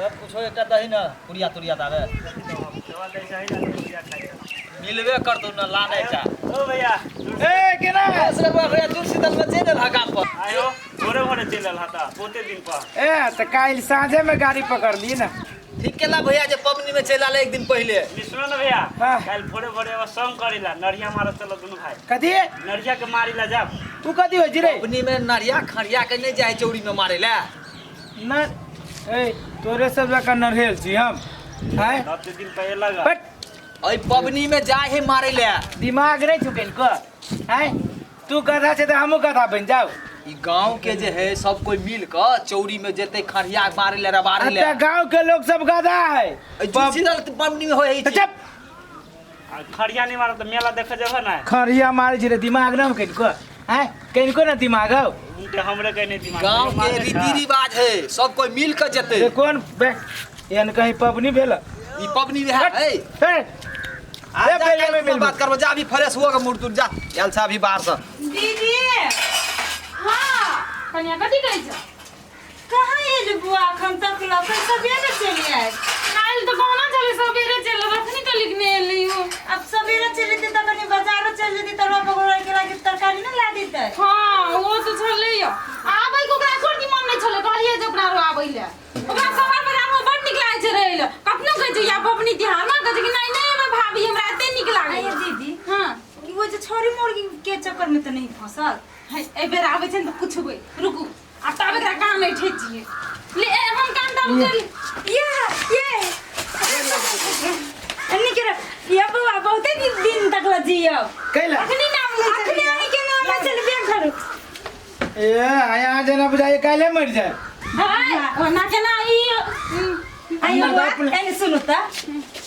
तब कुछो एकटा दही न पुड़िया तुड़िया दावे मिलबे करतौ न लाने का ओ भैया। ए केना से भैया जुड़ शीतल में चलि एलहा गाम पर। आयो भोरे भोरे चलि एलहा तऽ बहुते दिन पर। ए तऽ काल्हि साँझे में गाड़ी पकड़ली ना। ठीक केला भैया जे पबनी में चलि आले एक दिन पहिले। सुनो ना भैया, हाँ। काल्हि भोरे भोरे एगो संग करेला नरिया मारऽ चलो दुनू भाई। कथी? नरिया के मारी ला जाब। तू कथी होइ छी रे? पबनी में नरिया खड़िया के नहीं जाए चौरी में मारे ला। न ए तोरे सब जकाँ नरहेल छी हम। आँय? 10 दिन पहिले लगा। बट एहि पबनी में जाए है मारे ले। दिमाग नहीं छुकल को। आँय? तू गधा छै तऽ हमहूँ गधा बनि जाउ। ई गांव के जे है सब कोई मिल के चौरी में जेते खड़िया मारे ले रबारे ले। अच्छा गांव के लोग सब गधा है। सीधल पबनी में होय है। चुप। आ खड़िया नहीं मारब तऽ मेला देखे जेबह ना। खड़िया मारे छी रे दिमाग न कनिको। आँय? कनिको न दिमाग हौ। उनके हमरे के नहीं दिमाग। गांव के रीति रिवाज है सब कोई मिल के जेते। रे कोन बे एहन कहीं पबनी भेल? ई पबनी में है। ए, आ ए, जा, पहिले काल्हि में मिलबो। बात करबो, जा अभी फ्रेश हुआ के मुड़ तुड़ जा आयल छ अभी बाहर से। दीदी। हाँ कनिया कथी कहै छ? कहाँ एलु बुआ अखन तक लऽ के सबेरे चलि आयल। काल्हि तऽ कहना छलै सबेरे चलि अखनी तऽ लिखने एली हो। अब सबेरे चलि जेतै तऽ कनि बाजारो चलि जेतै तऽ पकौड़ा के लागी तरकारी नहि ला देतै। हाँ ओ तऽ छलै यौ। आबै के ओकरा एको रत्ती मन नहि छलै, कहलियै जे ओकरा आरो आबै लए। ओकरा शहर बाजार में बड़ नीक लागै छै रहै लए। कखनो कहै छै या पबनी तिहार में कहै छै कि नहि नहि एबै भाभी हमरा एते नीक लागै। आइए दीदी। हाँ। कि वो जे छोरी मुर्गी के चक्कर में तऽ नहीं फंसल? है एहि बेर आबै छै ने तऽ पुछबै। रुकू आ तब एकरा कान नहि ठेक छियै। ले ए, हम कान तब कर ये ये एन्नी के ये बौआ बहुते दिन तक ल जियब। कैला? अखनी नाम ले अखनी अहीं के नाम में चलबे करू। ए यहाँ जेना बुझाइए काल्हि मरि जाए। हाय ओना केना ई आइयो बौआ, एने सुनू तऽ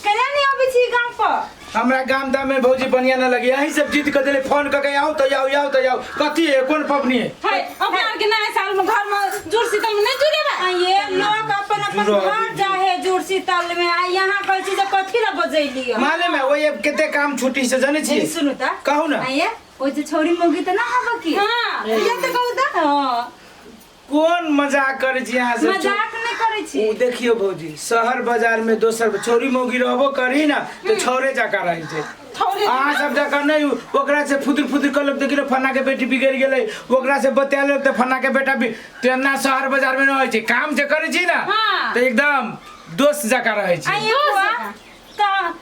केना नहि अबै छी गाम पर? हमरा गाम दाम में भौजी बढ़िया न लगी, यही सब जिद कर देले फोन करके आओ तो आओ आओ तो आओ। कथी है कोन पबनी है? हाय अपना आर के नया साल में घर में जुड़ शीतल में नहीं जुड़ेबे? आ ये लोग अपन अपन जुड़ो। घर जाहे जुड़ शीतल में, आ यहाँ कहै छी जे कथी ला बजैली? मालूम है वही अब कते काम छुट्टी से जाने छी। एने सुनू तऽ कहू ना। आ ये ओ जे छौरी मौगी तऽ ना हबऽ की? हाँ। ये तऽ कहू तऽ। हाँ। कोन मजाक करै छी अहाँ सब? मजाक नहि करै छी। ओ देखियो भौजी शहर बाजार में दोसर छौरी मौगी रहबो करी ना तो छौरे जकाँ रहै छै। छौरे अहाँ सब जकाँ नहि, ओकरा से फुदुर फुदुर करलक देखियो फन्ना के बेटी बिगड़ि गेलै, ओकरा से बतियालक तऽ फन्ना के बेटा भी तेना शहर बाजार में नहि होइ छै। काम जे करै छी ना हाँ। तऽ एकदम दोस्त जकाँ रहै छै। आइयो बुआ तऽ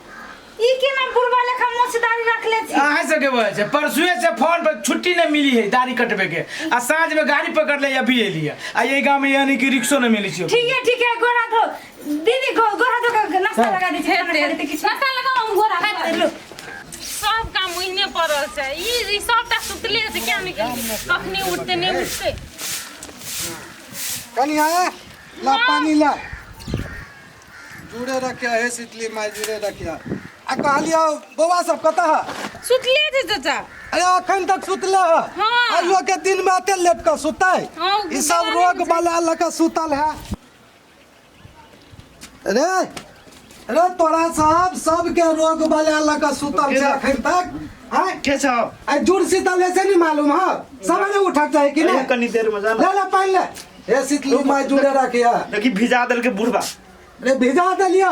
ई केना बुढ़वा लेखा मोछ दाढ़ी रखले छी? अहाँ सबके वजह से परसुए से फोन पर छुट्टी नहीं मिली है दाढ़ी कटबे के, आ साँझ में गाड़ी पकड़ ले अभी एली है, आ ये गांव में यानी कि रिक्शो नहीं मिली छै। ठीक है ठीक है गोरा धो दीदी, गोरा धो के नाश्ता लगा दै छी, खाना खा लेतै किछु। नाश्ता लगाओ हम गोरा हाँ, लो। सब काम ओहिने पड़ल छै। ई सबटा सुतले छै, क्या निकल कखनी उठते नहीं उठते। कनिया ला पानी ला, जुड़े रखिया हे शीतली माय जुड़े रखिया। आ कहलियो बौआ सब कतऽ है? सुतले छै चाचा। अरे अखन तक सुतले है? हाँ। आइयो के दिन में एते लेट के सुतै? हाँ, ई सब रोग वाला लऽ के सुतल है। रे रे तोरा सब सबके रोग वाला लऽ के सुतल छै अखन तक। आँय? के छौ? आ जुड़ शीतल है से नहीं मालूम है? सवेरे उठक चाही कि नहीं? कनी देर में जाना। ले ले पानि ले। हे शीतली माय जुड़े रखिया। देखी भिजा देलकै बुढ़बा। रे भिजा देलियो।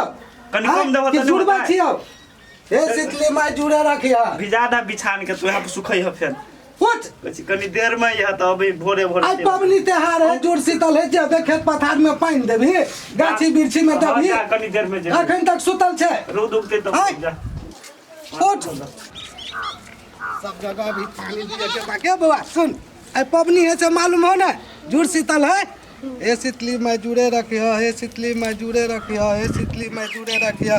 कनी कम देबो कि तऽ जुड़बै नहि छियो? हे शीतली माय जुड़े रखिया। भिजा दा बिछान के तू यहाँ पर सुखै ह फेर। उठ। कहै कनी देर में यह तऽ अभी भोरे भोरे आइ पबनी तिहार है, जुड़ शीतल है, जेबे खेत पथार में पानि देबही, गाछी वृक्षी में देबही। जा, कनी देर में जेबे। अखन तक सुतल छै। रौद उगतै तब आइ। जा। उठ। सब जगह भी पानी दिए के बाकी। बौआ सुन, आइ पबनी है से मालूम हो ना, जुड़ शीतल है। हे शीतली माय जुड़े रखिह, हे शीतली माय जुड़े रखिह, हे शीतली माय जुड़े रखिह।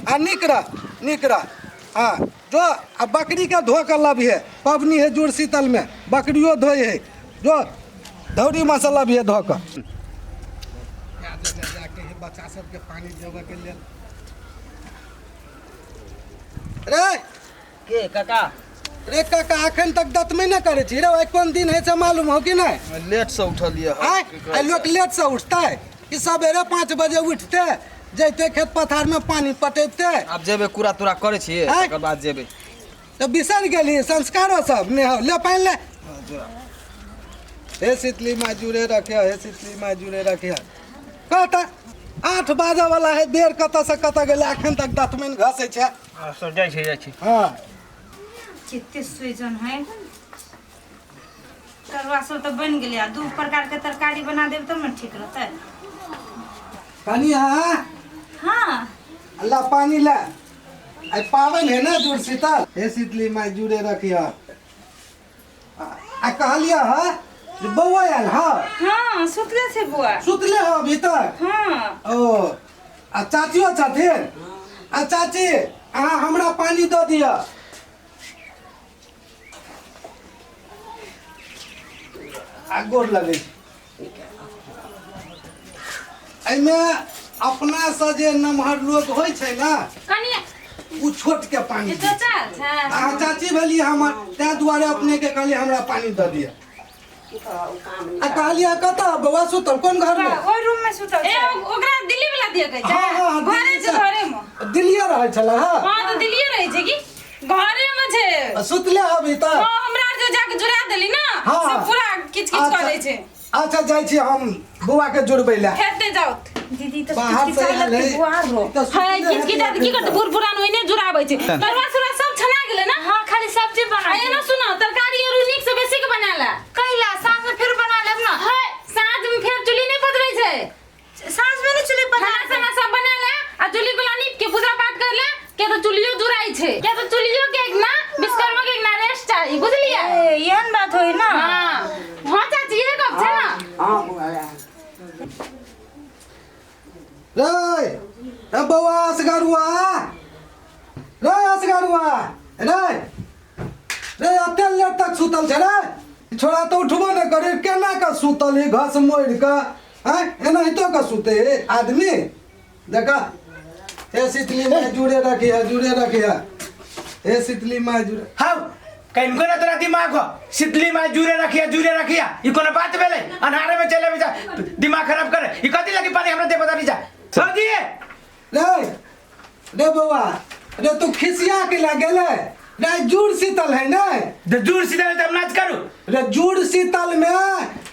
आ नीक रह, नीक रह। हाँ जो आ बकरी के धो के लबिहे, पबनी है जुड़ शीतल में बकरियो धोए है, जो धौरी में से लबिहे धो के। जाके बच्चा सबके पानी देबे के लेल। रे के काका? रे काका अखन तक दतमे नहि करै छी रे, आइ कोन दिन है से मालूम हो कि नहि? लेट से उठलियै। आइ आइ लोक लेट से उठतै कि सवेरे 5 बजे उठते जैते खेत पथार में पानी पटेबते। आब जेबै कुरा तुरा करै छियै आँय? तकर बाद जेबै। तऽ बिसरि गेली संस्कारो सब नहि हो। ले पानि ले। हे शीतली माय जुड़े रखिया, हे शीतली माय जुड़े रखिया। कहता आ 8 बाजऽ वाला है, बेर कतऽ से कतऽ गेलै, अखन तक दतमनि घसै छै। सब जाइ छै, जाइ छै। हँ। कते सोइजन है, तरुआ सब तऽ बनि गेलै, आ 2 प्रकार के तरकारी बना देब तब ने ठीक रहतै। कनिया। हाँ। अल्लाह पानी ला, आइ पाबनि है ना जुड़ शीतल, हे शीतली माय जुड़े रखिया। आ कहलिया है जे बौआ आयल है? हाँ, सुतले छै बौआ। सुतले है अभी तक? हाँ। ओ आ चाचियो छथिन? आ चाची अहाँ हमरा पानी दऽ दिअ। आ गोर लगै छी। एहिमे अपना से जे नमहर लोग होइ छै ना, कनिया उ छोट के पानी ई चाचा छै। अहाँ चाची भेलियै हमर, ताहि दुआरे अपने के कहलियै हमरा पानी दऽ दिअ। आ कहलियै कतऽ बौआ सुतल, कोन घर में? ओहि रूम में सुतल ए छै। ओकरा दिल्ली वाला दिया कहै छै। हाँ, हाँ, घरे दिल्ली छै, से। घरे में। दिल्लीए रहै छलै? हाँ। हाँ तऽ दिल्लीए रहै छै की घरे में छै। सुतले अभी तक? हाँ, हमरा आर जे जाके जुड़ा देली ना, हाँ। से पूरा किच किच करै छै। अच्छा जाइ छी हम बौआ के जुड़बै लए। हेतै जाउ। दीदी तऽ बाहर से किचकिचा आयल है। लगतै बुआ रो। ई तऽ है सुतले किचकिचा हेतै तऽ की करतै, बूढ़ पुरान ओहिने जुड़ाबै छै। तरुआ सुरुआ सब छना गेलै ना? हाँ, खाली सब्जी बना। आ एना सुनो, तरकारी आर नीक से बेसी के बना ला। कैला साँझ में फिर बना लेब ना। है साँझ में फेर चुल्ही नहीं पजरै छै। साँझ में नहीं चुल्ही पजरै। खाना साना सब बना ले आ चुल्ही वाला नीप के पूजा पाठ कर ले, के तो चुल्हियो जुड़ाई छै, के तो चुल्हियो के एक ना विश्वकर्मा के एक ना रेस्ट चाही, बुझलियै? ए, एहन बात होई ना। हाँ हाँ चाची, ये गप छै ना। हाँ बुआ। रे ए बौआ असगरुआ, रे असगरुआ, रे रे एते लेट तक सुतल छै रे? छोड़ा तऽ उठबो नहि करे, केना कऽ सुतल है घस मोड़ि कऽ? आँय, एनाहितो कऽ सुते है आदमी? देखा, हे शीतली माय जुड़े रखिया, जुड़े रखिया, हे शीतली माय जुड़े। हौ कहीं ना तोरा दिमाग हो, शीतली माय जुड़े रखिया, जुड़े रखिया, ई कोनो बात भेलै? अन्हारे में चले जा, दिमाग खराब करे। ई कथी लगी पानी हमरा दे बता नहीं जा सब्जी। रे रे बौआ रे, तू खिसिया के लग गेलै रे? जुड़ शीतल है ने? जे जुड़ शीतल है त हम नाच करू? रे जुड़ शीतल में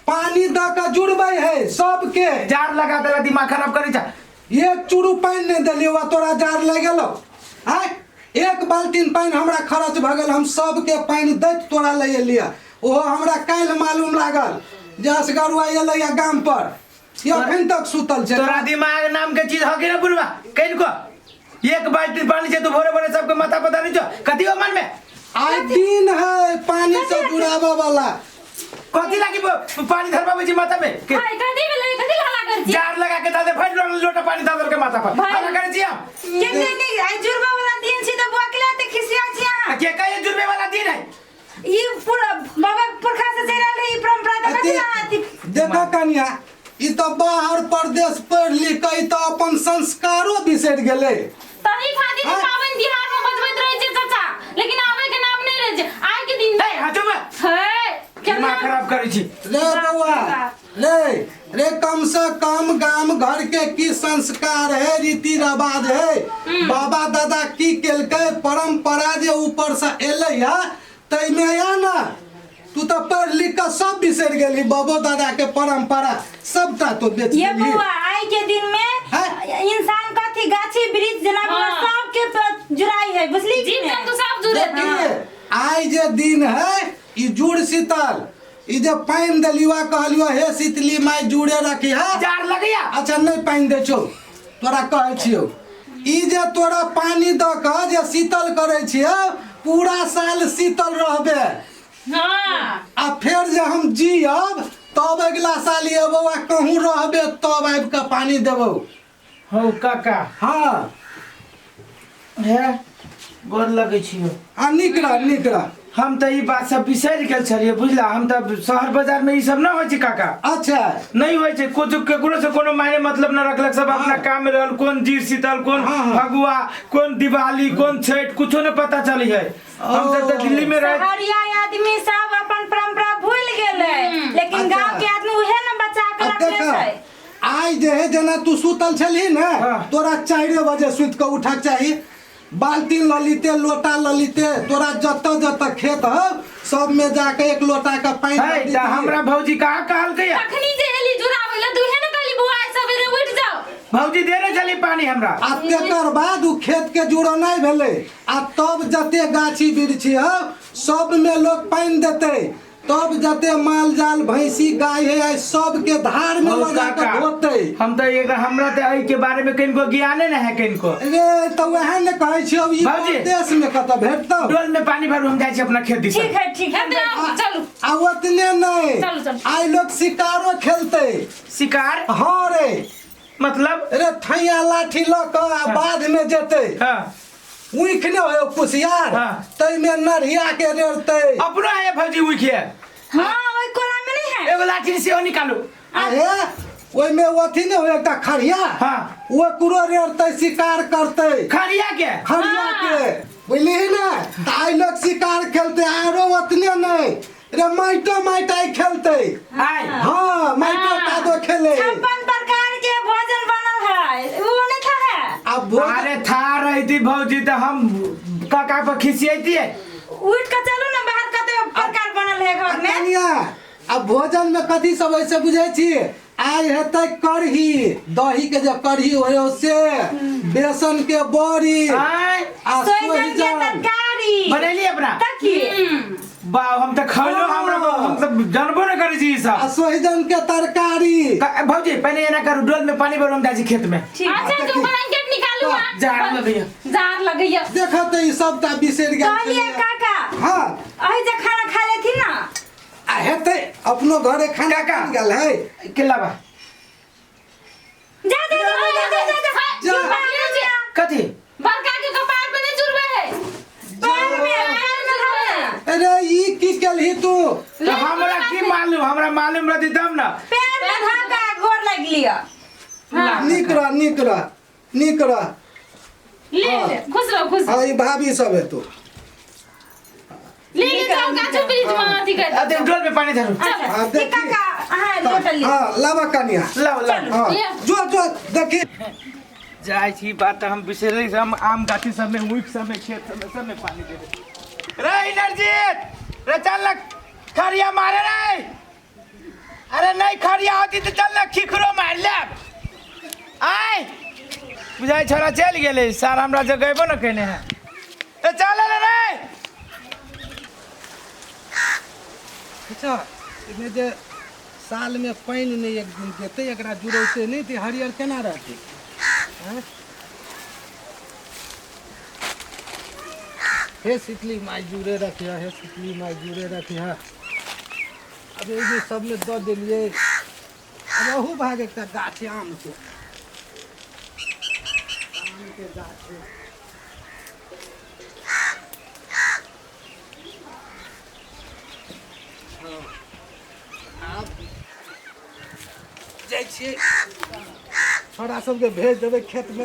पानी दऽ कऽ जुड़बै है सबके। जार लगा देला, दिमाग खराब करे जा। एक चूरू पानि नहि देलियौ आ तोरा जार लागि गेलौ? आँय, एक बाल्टीन पानि हमरा खर्च भऽ गेल, हम सबके पानि दैत तोरा लऽ एलियै। ओहो हमरा काल्हि मालूम लागल जे असगरुआ एलैया गाम पर, ई अखन तक सुतल छै। तोरा दिमाग नाम के चीज हो कि ना बुढ़वा? कहीं को एक बाल्टी पानी छै तू भोरे भोरे सबके माथा पता नहीं छौ, कथी हो मन में? आइ दिन है पानी से जुड़ाबऽ वाला। कथी लागी पानी धरबाबै छी माथा में? हाय कथी भेलै, कथी हल्ला करै छी? जार लगा के दादे फट लोटा पानी दादल के माथा पर भाई। हल्ला करै छी हम? के के के आइ जुड़बा वाला दिन छी तऽ बुआ के लाते खिसिया छी अहाँ। के कहे जुड़बे वाला दिन है? ई पूरा बाबा पुरखा से चलि आयल रहे ई परंपरा, तऽ कथी अहाँ देखा कनिया, ई तऽ बाहर परदेश पढ़ि लिख कऽ ई तऽ अपन संस्कारो बिसरि गेलै। तही खातिर हाँ। पाबनि तिहार में बजबैत रहै छै चाचा, लेकिन आबै के नाम नहीं रहै छै आइ के दिन। ए हटो बे, है केना दिमाग खराब करै छी। रे बौआ रे रे, कम से कम गाम घर के की संस्कार है, रीति रिवाज है, बाबा दादा की केलकै, परंपरा जे ऊपर से एलै है तैमे या ना। तू तऽ पढ़ लिख कऽ सब बिसरि गेली, बाबो दादा के परंपरा सबटा तो बेच ये देली। बौआ आइ के दिन में हैं? इंसान कथी गाछी वृक्ष जेना बौआ हाँ। सबके जुड़ाई है, बुझली कि जीव ने? जन्तु सब जुड़े। देखिए आइ जे दिन है ई जुड़ शीतल, ई जे पानि देलियो कहलियो हे शीतली माय जुड़े रखी है, जार लगैया। अच्छा नहीं पानि दै छौ तोरा, कहै छियौ ई जे तोरा पानि दऽ कऽ जे शीतल करै छियौ, पूरा साल शीतल रहबे। हाँ। आ फेर जे हम जियब तब अगिला साल एबौ आ कहूँ रहबे तब आबि कऽ पानि देबौ। हौ काका। हाँ। हे गोर लगै छियौ। आ नीक रह, नीक रह। हम तऽ ई बात सब बिसरि गेल छलियै बुझला, हम तऽ शहर बाजार में ई सब न होइ छै काका। अच्छा। नहीं होइ छै, कुछ केकरो से कोनो मायने मतलब न रखलक, सब अपना हाँ। काम में रहल। कोन जीर शीतल, कोन हाँ, हाँ। फगुआ, कोन दिवाली, कोन छठ, कुछो न पता चली है। हम सब तऽ दिल्ली में रह शहरिया आदमी सब अपन परंपरा भूल गेलै, लेकिन अच्छा। गांव के आदमी उहे न बचा के अब रखले देखा छै। आइ जे है जेना तू सुतल छलही ने, हाँ। तोरा 4 बजे सुति कऽ उठक चाही, बाल्टीन लऽ लीते, लोटा लऽ लीते, तोरा जतऽ जतऽ खेत हौ सब में जाके एक लोटा के पानि है दऽ तऽ दितही। हमरा भौजी कहाँ कहलकै? तखनी जे एली जुड़ाबै ला, दुहे ने कहली बौआ आइ सवेरे उठि जाओ। भौजी देने चली पानी हमरा। आ तेकर बाद उ खेत के जुड़नाइ भेलै आ तब जते गाछी वृक्षी हो सब में लोग पानि देतै, तब जते माल जाल भैंसी गाय है आई सबके धार में हौ लगा के काका, धोतै। हम तो एक हमरा तो एहि के बारे में किनको ज्ञाने न है किनको। रे तो वएह ने कहै छियौ ई बाबूजी। देश में कतऽ भेटतौ। डोल में पानी भरू, हम जाइ छी अपना खेत दिस। ठीक है ठीक है। एतना चलू। आ ओतने नहि, चलू, चलू। आइ लोग शिकारो खेलतै। शिकार? हाँ रे। मतलब? रे थैया लाठी लऽ कऽ आ बाध में जेतै। हाँ। ऊख ने होय कुसियार, हाँ। तैमे नढ़िया के रेड़तै। अपनो है भौजी ऊख है। हाँ ओई कोला में नहीं है। एगो लाठी से निकालू। अरे ओइमे अथी ने होय एकटा खड़िया। हाँ। ओ कुरो रेड़तै, शिकार करतै। खड़िया के? खड़िया के, बुझलिही ने? तऽ आइ लोग शिकार खेलतै। आरो ओतने नहि रे, माइटो माइट आइ खेलतै। आइ? हाँ, माइटो कादो खेले। 56 प्रकार के भोजन बनल है, वो नहीं था है। आ भोजन अरे था रही थी भौजी तो हम काका पर खिसियती है। उठ के चलू ना बाहर, कते प्रकार बनल है घर में। कनिया, आ भोजन में कथी सब ऐसे बुझै छी? आइ हेतै कढ़ी, दही के जे कढ़ी होय से, बेसन के बड़ी आय आ सोहिजन के सोहिजन तरकारी बनैली अपना तकी। वाह, हम तो खैलो, हमरा हम तो जानबो न करै छी ई आ सब। सोहिजन के तरकारी। भौजी पहले एना करू, डोल में पानी भरू, हम जाइ छी खेत में। ठीक। अच्छा जो ब्लैंकेट निकालू। आ झाड़ लगैया। झाड़ लगैया। देखो तो ई सबटा बिसरि गेल कहलिए छलैया। काका। हाँ। अही जे खाना खा लेथिन ना। आ हेतै अपनो घरे खाना काका। बनि गेल है। के लाबा। जा जा जा जा जा जा जा। जा। कथी? बड़का के कपार पे नहीं चुरबे है। पैर में, पैर में धर ना। अरे ई की केलही तू? तो हमरा की मालूम, हमरा मालूम रहती तब ना। पैर में धर का गोर लग लिया। नीक रह, नीक रह, नीक रह। ले ले, खुश रहो खुश। हाँ ई भाभी सब है तू। ले ले जाओ गाछो वृक्ष में अथी कर। अरे डोल में पानी धरू। अच्छा हाँ, ठीक देखी। काका, हाँ लोटल लिया। हाँ लाबा कनिया। लाओ लाओ। हाँ ले। जो जो देखी। जाइ छी बात हम बिसरै छी, हम आम गाछी सब में ऊख सब में खेत सब में सब में पानी दे दे। रे इनरजीत रे चल ना खरिया मारे रे। अरे नहीं खरिया होती तो चल ना खिखरो मार ले। आय बुझाइ छोरा चलि गेलै सार, हमरा जगेबो न केने है। ए चल रे रे। अच्छा एहिमे जे साल में पानि नहि एक दिन देतै, एकरा जुड़ौतै नहि तऽ हरियर केना रहतै? आँय? हे शीतली माय जुड़े रखिह, हे शीतली माय जुड़े रखिह। अब एहि जे सबमे दऽ देलियै। अब अहू भाग एकटा गाछ है आम के, आम के गाछ है। हाँ, आब जाइ छियै छोड़ा सबके भेज देबै खेतमे।